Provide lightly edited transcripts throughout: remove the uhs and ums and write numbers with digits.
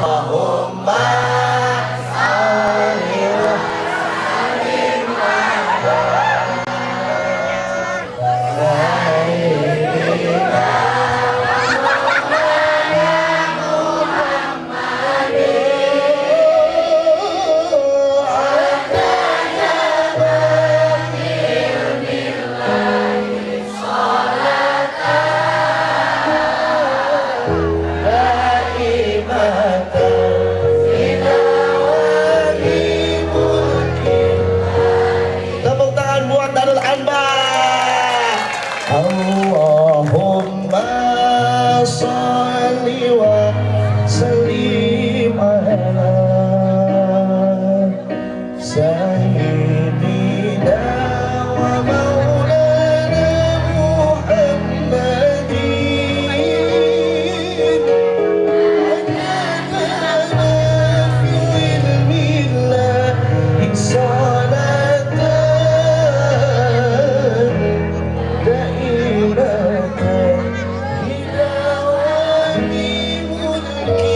Allahumma sholli wa sallim ala sayyidina Allahumma sholli wa sallim ala sayyidina wa maulana Muhammadin adada fi ilmillahi salatan daimatan bidawami mulkillahi.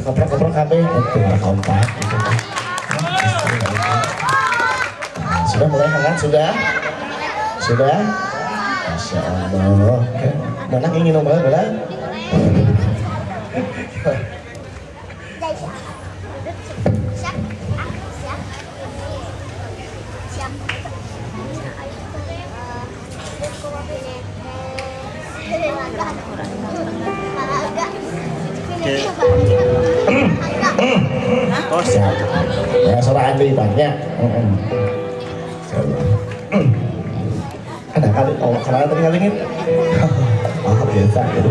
Koprok-koprok kabeh itu malah kompak gitu. Sudah mulai hangat sudah? Sudah? Masya Allah. Mana ingin ngomong boleh? Ya, suara Andi banyak. Ada kali, oh, kemana tadi ngalingin? Oh, biasa gitu.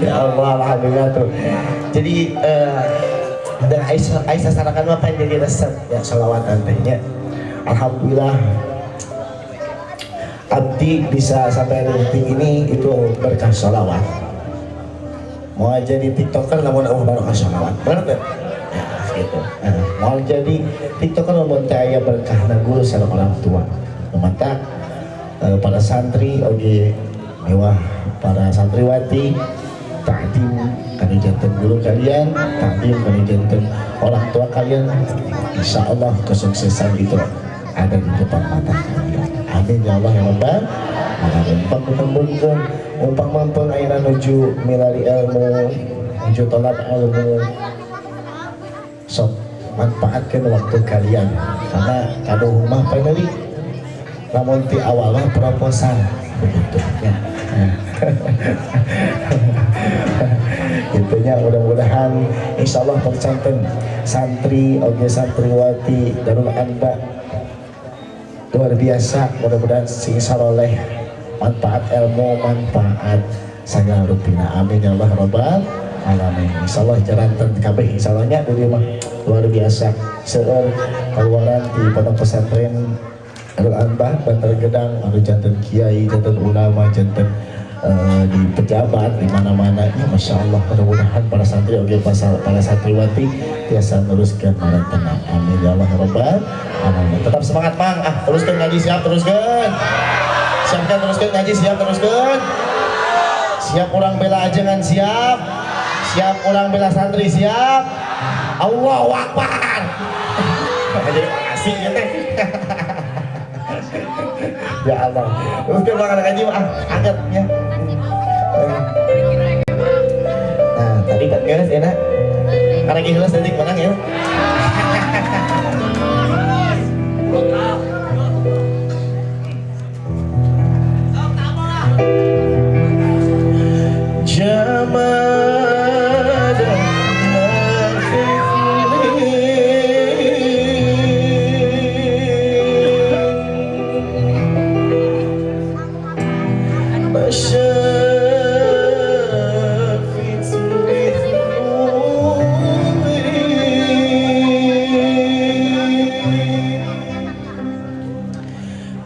Ya Allah, alhamdulillah tuh. Jadi dan Aisyah, Aisyah sarakan apa yang jadi resep ya sholawatan tehnya. Alhamdulillah abdi bisa sampai detik ini itu berkah sholawat. Mau jadi tiktoker namun Allah barokah sholawat, benar tuh? Ya, gitu. Nah, mau jadi tiktoker namun teu aya berkah na guru sareng orang tua. Mata para santri oge mewah para santriwati, takdim kanu janten guru kalian, takdim kanu janten orang tua kalian, insya Allah kesuksesan itu ada di depan mata kalian. Amin ya Allah ya Rabbal alamin. Pangkembungkeun umpang mampeng ayeuna nuju milari ilmu, nuju tolak ilmu, sok manfaatkan waktu kalian karena kado rumah finally lamun ti awal mah proposal begitu ya. Intinya mudah-mudahan insya Allah percanten santri oge santriwati Darul Anba luar biasa, mudah-mudahan sing saroleh manfaat ilmu, manfaat sagala rupina. Amin ya Allah rabbal alamin. Insyaallah jaranten kabeh insyaallah nya di mah luar biasa seueur keluaran di pondok pesantren Darul Anba Bantar Gedang anu janten kiai, janten ulama, janten di pejabat di mana-mana ya. Masya Allah, mudah-mudahan para santri oge para santriwati tiasa neruskeun marantena. Amin ya Allah rabbal alamin. Tetap semangat, Mang. Ah, teruskan ngaji, siap teruskan, siapkan teruskan ngaji, siap teruskan, siap orang bela ajengan, siap, siap orang bela santri, siap. Allahu Akbar. Jadi asik ya teh. Ya Allah, teruskan makan ngaji, ah, angkat ya. Nah, tadi kan geus enak karena geus tadi menang ya.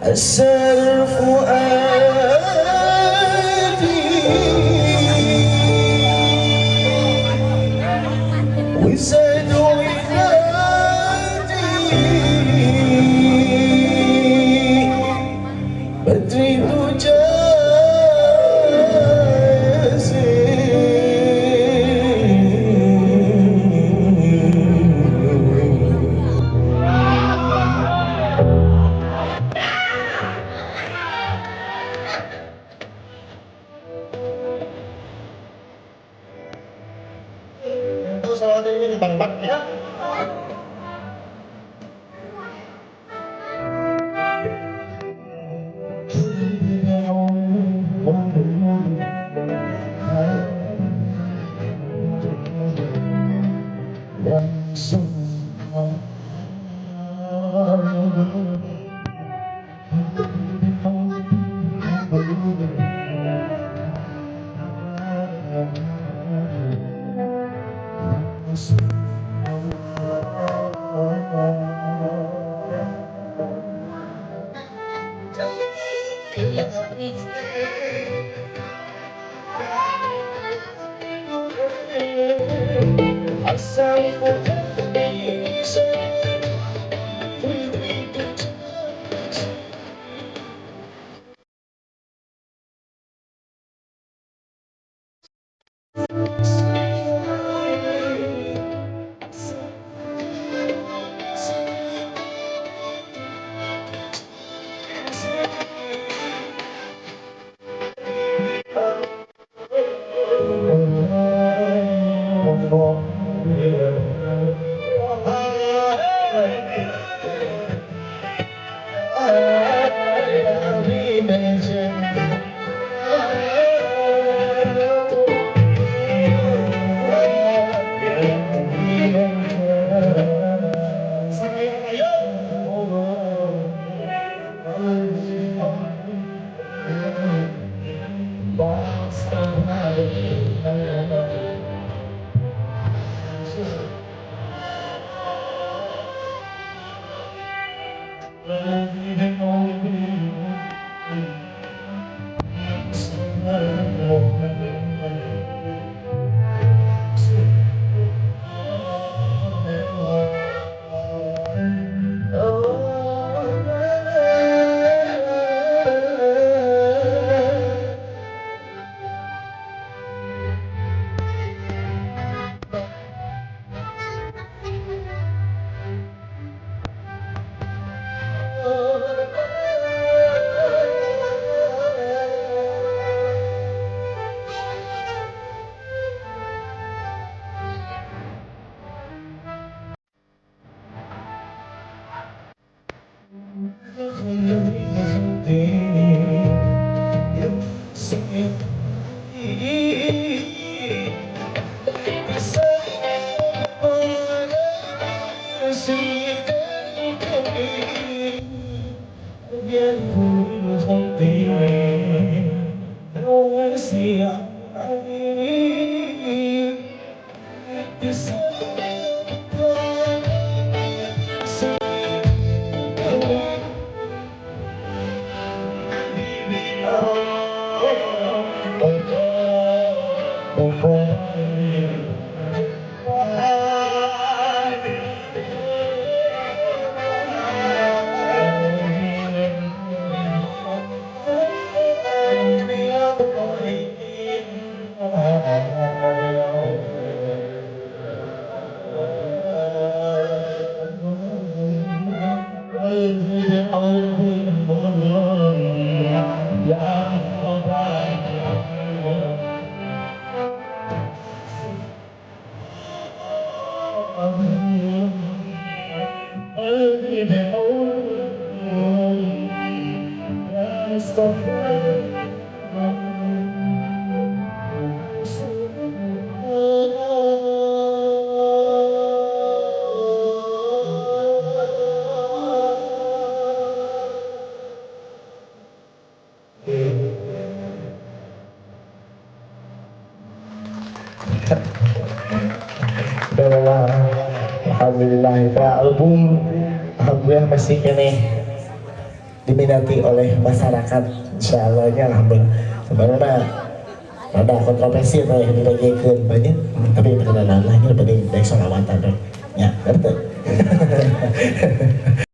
أسر فؤادي وزاد عنادي. Badri Alhamdulillah itu album alhamdulillah masih keneh diminati oleh masyarakat, insyaallah nya. Alhamdulillah sebenarnya ada kontroversi atau yang dibagikan banyak, tapi keadaan lahnya penting baik solawatan deh ya, ngerti.